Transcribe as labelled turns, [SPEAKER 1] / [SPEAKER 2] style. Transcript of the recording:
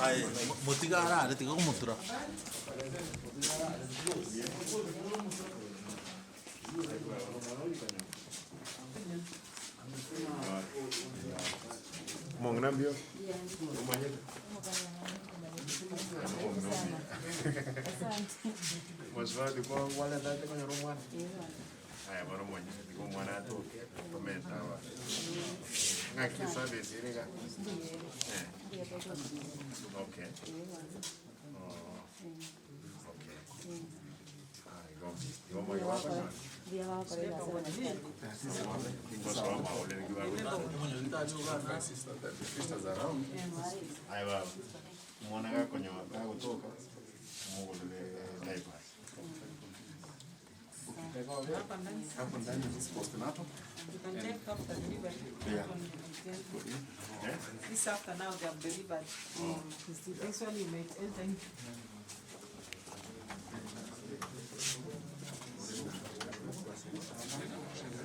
[SPEAKER 1] Aye, motige arare tiga komotura.
[SPEAKER 2] Omong'ina mbuya omanyete? Omong'ina omuya. Mosubati kwa kwarentete konyora omwana? Aya bono omonyene tiga omwana atoke, tomente abana. Ng'aki eservice ere igaa? Eh. Okay. Oh, okay. Ah, igo igo omogeni bakonyora? Ngosoa maoria naki bagoteba. Aye baba, omwana gakonyora gagotoka, omogorere diapers.
[SPEAKER 3] Hapo ndani this postnatal.
[SPEAKER 4] You can check after delivery.
[SPEAKER 3] Yeah.
[SPEAKER 2] Eh?
[SPEAKER 4] This after now they have delivered. This one you might enter into.